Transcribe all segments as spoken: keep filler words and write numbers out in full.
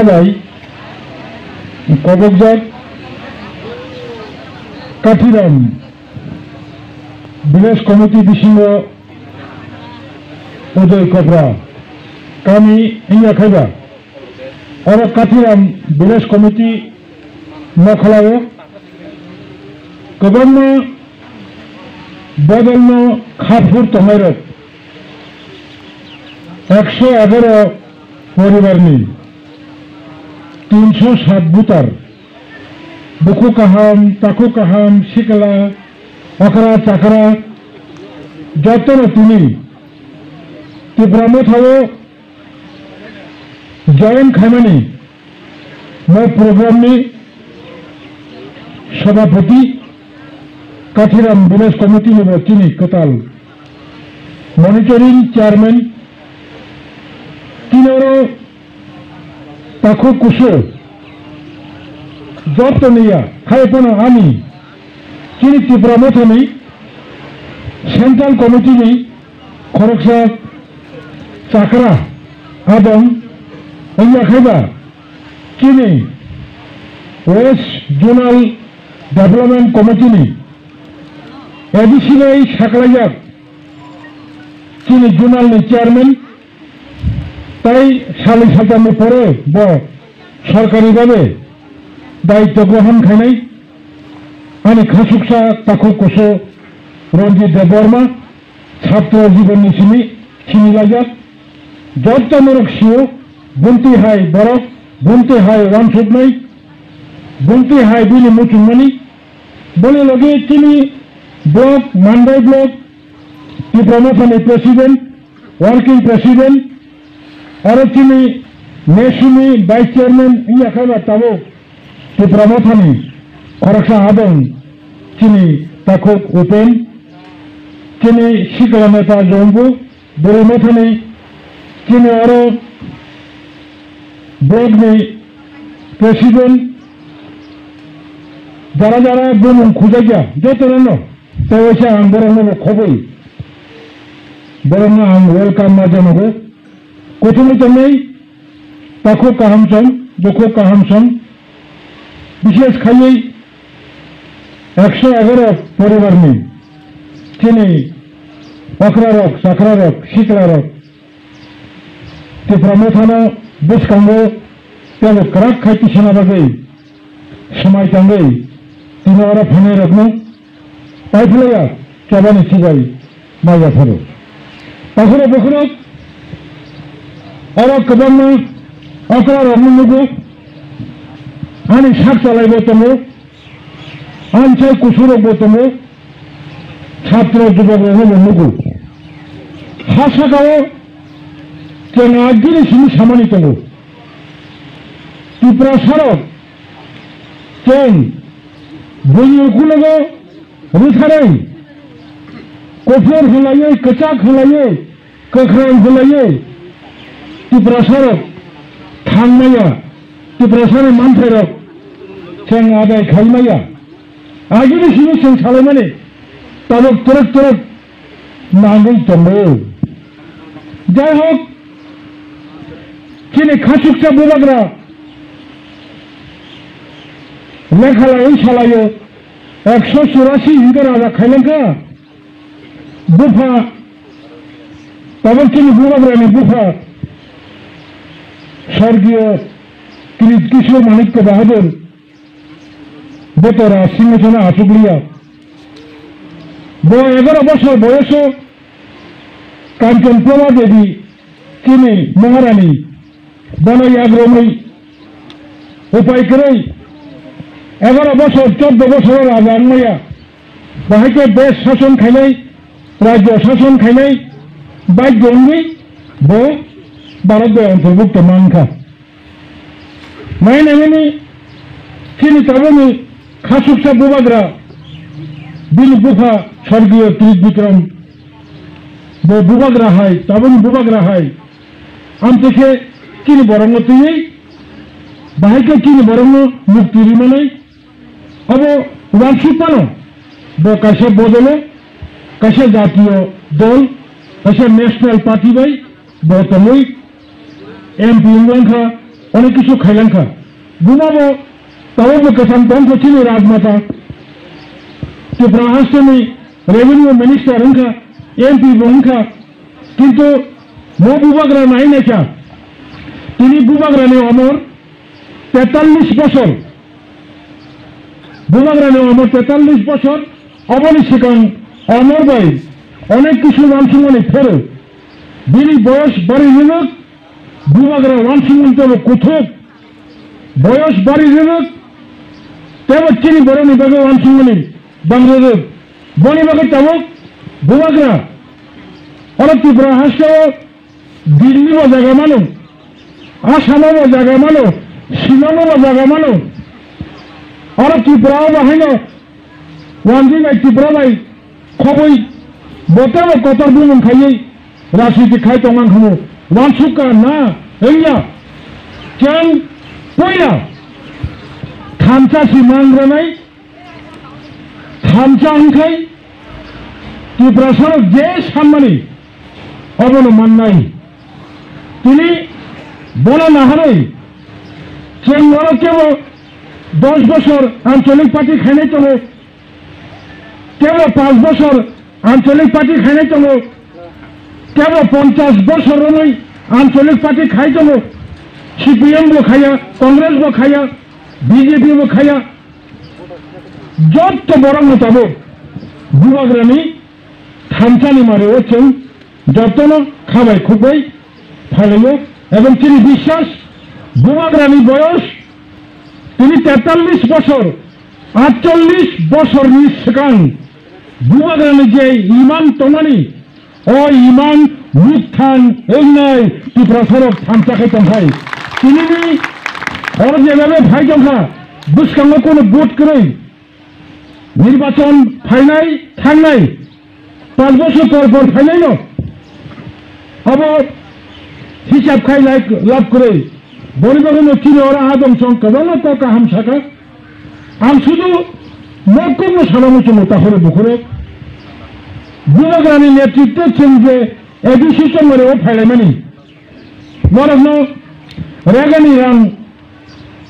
Bai kobokjak Kathiram Village Committee bisingo Udoy Kobra kami wngya khaiba, oro Kathiram Village Committee nokhalao kwbangma bodolno khaphur tongnairok ekso egaroh poribarni tinso sat butar, bukhuk kaham, takhuk kaham, sikla, okra, chakra, jotono tini Tipra Mothao join khaimani mo program ni sabhapati Kathiram Village Committee ni bo chini kwtal monitoring chairman, tini oro takhuk kusu joto niya khai phano ani chini Tipra Mothani Central Committee ni khoroksa chakra adong wngya khaiba chini West Zonal Development Committee ni A D C bai saklaijak chini zonal ni chairman tai salni saltamni pore bo sorkari babe daityo grohon khainai ani khasuksa takhuk kusu Ranjit Debbarma, chhatro jibon ni simi sini laijak. Joto norok sio, bunti hai borok, bunti hai wansuknai, bunti hai bini muchungmani. Boni logi chini block, Mandai block, Tipra Mothani president, working president, aro chini nesuni vice chairman wngya khaiba tabuk Tipra Mothani khoroksa adong chini takhuk Upen, chini sikla neta Jombu, Bwrwi Mothani chini oro block ni president jara jara bumung khujakya jotono no tei waisa ang borokno bo khobwi borokno ang welcome ma janogo. Kuthumwi tongnai takhuk kaham song, bukhuk kaham song, bishes khaiwi ekso egaroh poribarni chini okrarok, chakrarok, siklarok Tipra Mothano bwskango teibo kwrak khai tisana bagwi swmai tangwi tini oro phainairokno paiphlaiya chobani chibai maya phuru. Takhurok bukhurok oro kwbangma okrarokno nugo, ani sak chalaibo tongo, amchai kusurokbo tongo, chhatro jubokrokno bo nugo. Ha sakao chwng agini simi samani tongo. Tiprasarok chwng buini ukulogo rwtharwi, kuphur hwnlaiwi, kwchak hwnlaiwi, kwkhrang hwnlaiwi Tiprasarok thangmaya, Tiprasani manthairok chwng adai khaimaya. Agini simi chwng salaimani tabuk twrwk twrwk nangwi tongo. Jai hok, chini khachuksa bubagra lekha laiwi salaio, ekso churasi hinkhe raja khailangkha. Bupha, tabuk chini bubagrani bupha, sorgiyo Kirit Kishore Manikya Bahadur, bo to raj singhasono achukliya. Bo egaroh bosor boyoso Kanchan Prabha Devi chini Maharani bono yagromwi upai kwrwi egaroh bosor, chordo bosor raja wngmaya. Bahai khe desh sason khainai, rajyo sason khainai, bagyo wngwi bo Bharat bai antorbhukto mankha. Mai nangani chini tabukni khachuksa bubagra, bini bupha sorgiyo Trik Bikram, bo bubagra hai, tabukni bubagra hai. Amtwi khe chini borokno twiwi, bahai khe chini borokno mukti rimani, abo uansuk phano bo kaisa bodolo, kaisa jatiyo dol, kaisa national party bai bo tongwi M P wng langkha, onek kisu khailang kha. Buma bo tabuk bo kwthang tong kha chini rajmata. Tripura haste ni revenue minister wng kha, M P bo wng kha. Kintu mo bubagra nai nai kha. Tini bubagra ni omor tetallis bosor. Bubagra ni omor tetallis bosor. Oboni swkang omor bai onek kisu wansukmani phero. Bini boyos bari rwrwk, bubagra wansukmani tebo kuthuk. Boyos bari rwrwk, tebo chini borokni bagwi wansukmani bang rwrwk. Boni bagwi tabuk bubagra oro Tripura hasteo Delhi bo jaga mano, Assam bo jaga mano, Shillong bo jaga mano. Oro Tripura o bahaino wanjwi bai Tripura bai khobwi botebo kotor bumung khaiwi rajniti khai tongmang khamu. Wansukha na wngya? Chwng puila thansa si mang rwnai. Thansa wngkhai Tiprasarok je sanmani obono mannai. Tini bono naharwi chwng oro kebo dos bosor ancholik party khainai tongo, kebo panch bosor ancholik party khainai tongo, kebo ponchash bosor romwi ancholik party khai tongo, C P M bo khaiya, Congress bo khaiya, B J P bo khaiya, jotto borok no tabuk bubagrani thansani mari o chwng jotto no khabai khukbai phailaio, ebong chini biswas bubagrani boyos tini tetallis bosor, atchollis bosorni swkang bubagrani je iman tongmani, o iman mukthang wngnai Tiprasarok thansa khai tongkhai. Tinini oro jebabe phai tongkha, bwskango kono vote kwrwi. Nirbachon phainai thangnai, panch bosor por por phainaino abo hisab khai lai lab kwrwi. Boni bagwino chini oro adong song kwbangma kok kaham saka. Ang sudu mokokno sana muchungo tahoro bukhoro. Bubagrani netritwe chwng je A D C chongmani o phailaimani. Norokno regani rang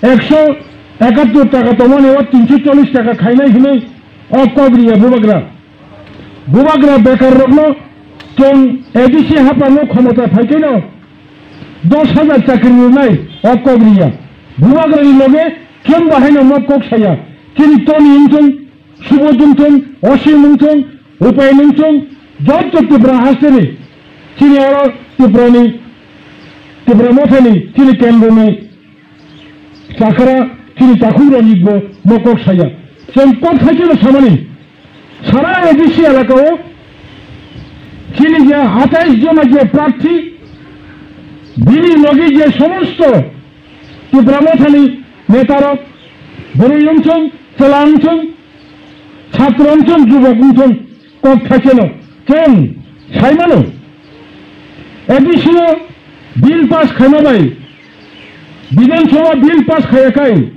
ekso ekattor taka tongmani o tinso chollis taka khainai hinwi o kok riya bubagra. Bubagra bekar rokno chwng A D C haprango khomota phaikeno dos hajar chakri rwnai o kok riya. Bubagrani loge chwng bahaino mo kok saya. Chini Toni wngthung, Subodh wngthung, Osim wngthung, Upayin wngthung, jotto Tripura hasteni, chini oro Tripurani, Tripura mothani, chini kendroni chakra, chini takhuk rokni bo mo kok saya. Chwng kok thaikhe no samani, sara A D C elaka o chini je atais jona je prarthi, bini logi je somosto Tipra mothani netarok, bwrwi wngthung, chwla wngthung, chhatro wngthung, jubok wngthung, kok thaiseno chwng saimano. A D C o bill pass khaima bai, Bidhan Sabha bill pass khaiya khai,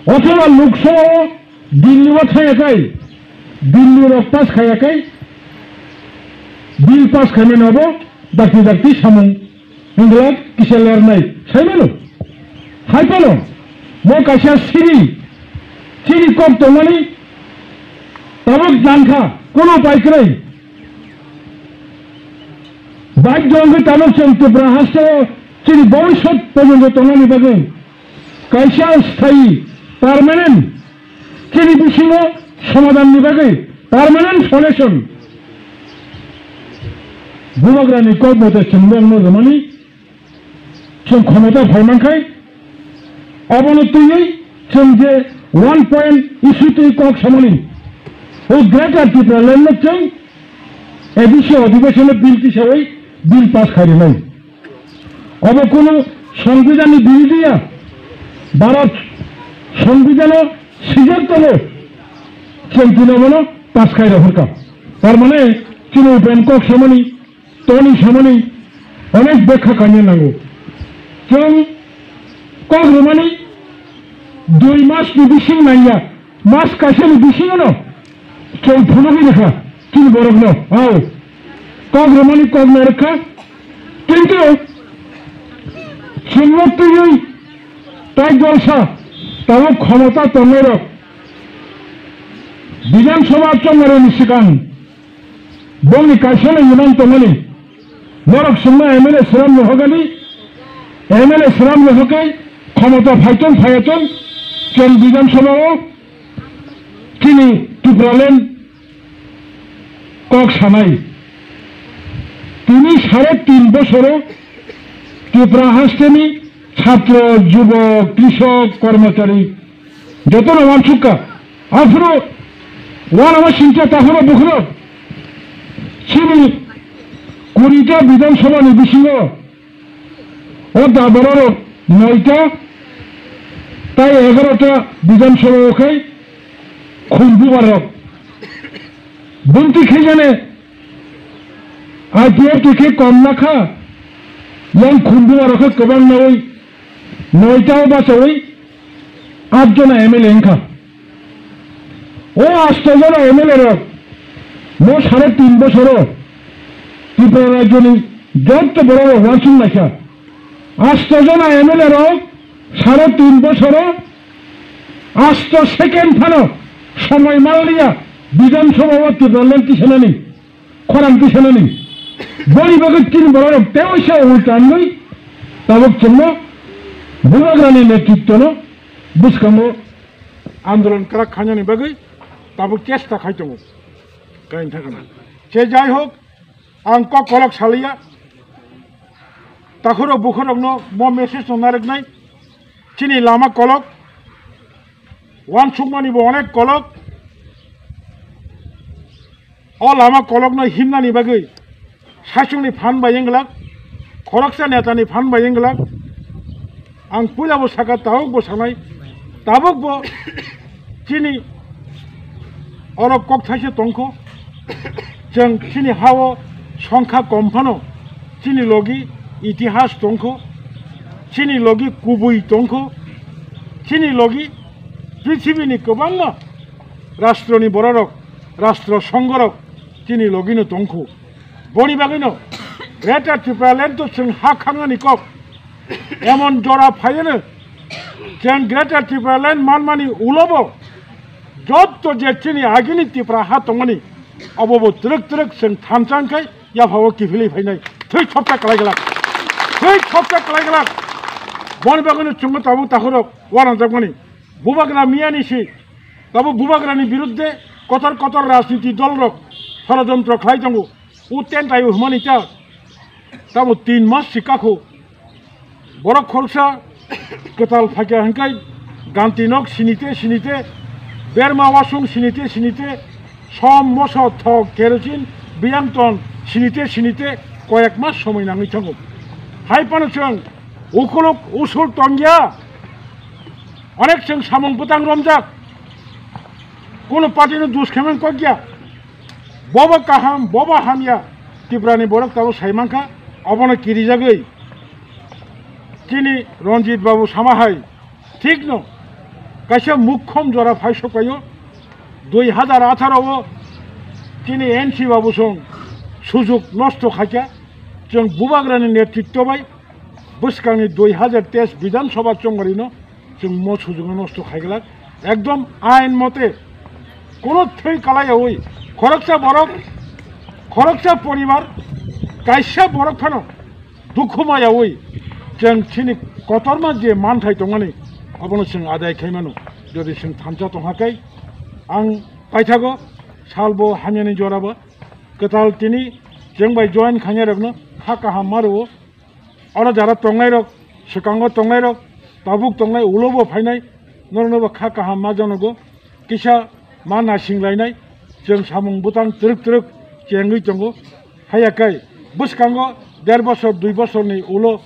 othoba Lok Sabha o Delhi o thaiya khai, bill rok pass khaiya khai, bill pass khaimani obo dakti dakti samung. Hwnglak kisa lernai, saimano? Hai phano, bo kaisa siri, chini kok tongmani tabuk jangkha, kono upai kwrwi. Badhyo wngwi tabuk chwng Tripura hasteo chini bobiswt porjonto tongnani bagwi kaisa sthayi, permanent, chini bisingo somadhanni bagwi permanent solution. Bubagrani kok mote chwng bongno rwmani chwng khomota phai mankhai, obono twiwi chwng je one point issue twi kok samani, o Greater Tipraland no chwng A D C adhibeshon o bill tisawi bill pass khai rwnai. Obo kunu Songbidanni birodhi ya, Bharat Songbidan o swijak tongo, chwng tini obono pass khai rohorkha. Tar mane chini upen kok samani, toni samani onek bekha kanya nango. Chwng kok rwmani dui mas ni bising nangya, mas kaisa ni bising no chwng phunugwi rwkha chini borok no. Ao kok rwmani kok no rwkha, kintu Chwngno twiwi tai jolsa tabuk khomota tongnairok Bidhan Sabha chongmareni swkang bongni kaisano imang tongmani. Norok chwngno M L A sram rohorgani, M L A sram rohorkai khomota phaiton phaiyaton chwng Bidhan Sabha o chini Tipraland kok sanai. Tini sare tin bosoro Tripura hasteni chhatro, jubok, krisok, kormochari jotono wansukha. Aphuru wanama singcha tahoro bukhurok chini kurita Bidhan Sabha ni bisingo o da bororok noita tai egarota Bidhan Sabha o khai khumbu barok. Bunti khe jane I P F T khe kom na kha, yang khumbu barok khe kwbang nawi noita o bachawi at jona M L A wngkha. O asto jona M L A rok mo sare tin bosoro Tripura rajyoni jotto borok rok wansuk naikha. Asto jona M L A rok sare tin bosoro asto second phano somoi manliya Bidhan Sabha o Tipraland tisanani, khorang tisanani. Boni bagwi chini borok rok teisa ulta wngwi tabuk chwngno Bubagrani netritwno bwskango andolon kwrak khainani bagwi tabuk chesta khai tongo. Kaini thangkhe na. Se jai hok, ang kok kolok saliya. Takhurok bukhurokno mo message no narwknai. Chini lama kolok. Wansukmani bo onek kolok. O lama kolokno himnani bagwi saichungni phan bai wnglak, khoroksa netani phan bai wnglak. Ang puila bo saka, tabuk bo sanai, tabuk bo chini oro kok thaisa tongkho. Chwng chini hao songkha kom phano chini logi itihas tongkho, chini logi kubui tongkho, chini logi prithibini kwbangma rastroni bororok, rastro songorok chini logino tongkho. Boni bagwino Greater Tipraland to chwng ha khangnani kok. Emon jora phaiyano chwng Greater Tipraland manmani ulobo jotto je chini agini Tipra ha tongmani obobo twrwk twrwk chwng thansa wngkhai yaphao kiphilwi phainai. Thwi thopta kwlai glak. Thwi thopta kwlai glak. Boni bagwino chwngno tabuk takhurok uanajak mani. Bubagra miyani si Tabo Bubagrani birudde kotor kotor rajniti dolrok sorojontro khlai tongo. O tentai o hwnmani ta tamo tin mas si kakho. Borok khoroksa kwtal phaikha hwnkhai ganti nok sinite sinite, berma wasung sinite sinite, som, moso, thok, kerosene, biyang ton sinite sinite koyek mas somoi nangwi thango. Hai phano chwng ukuluk usul tongya. Onek chwng samung bwtang romjak, kunu party no dus khe man kok ya. Bobo kaham, bobo hamya, Tripura ni borok tabuk sai mankha, obono kirijagwi chini Ranjit Babu sama hai thik no kaisa mukhom jora phai sokpaio. Dui hazar atharo o chini N C Babu song sujug nosto khaikha, chwng Bubagrani netritto bai bwskangni dui hazar teis Bidhan Sabha chongmarino chwng mo sujugno nosto khaiglak. Ekdom ain mote kono thwi kalaiyaui khoroksa borok, khoroksa poribar, kaisa borok phano dukhu mayaui chwng chini kotorma je manthai tongmani abono chwng adai khaimano. Jodi chwng thansa tongha khe ang paithago salbo hamyani jorabo kwtal tini chwng bai join khainai rokno kha kaham ma rwo. Oro jara tongnairok, swkango tongnairok, tabuk tongnai, ulobo phainai, noroknobo kha kaham ma janogo, kisa ma nasing lainai, chwng samung bwtang twrwk twrwk chengwi tongo. Haiya kai, bwskango der bosor, dui bosorni ulo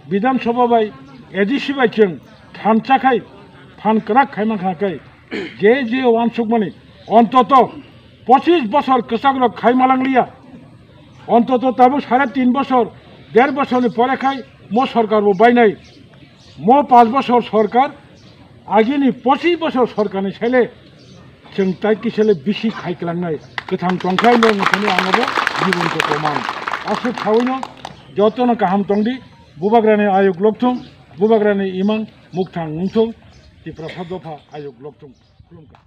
Bidhan Sabha bai A D C bai chwng thansa khai phan kwrak khai mankha kai, je je uansukmani ontoto pochis bosor kwchakrok khai malangliya. Ontoto tabuk sare tin bosor, der bosorni pore khai mo sorkar bo bainai. Mo panch bosor sorkar, agini pochis bosor sorkarni sele chwng tai kisele bisi khai klangnai. Kwthang tongkhlai no nokni angabo jibon ko tomang. Aswk khawino jotono kaham tongdi. Bubagrani ayuk lokthung, Bubagrani imang mukthang wngthung, Tiprasa dopha ayuk lokthung. Khulumkha.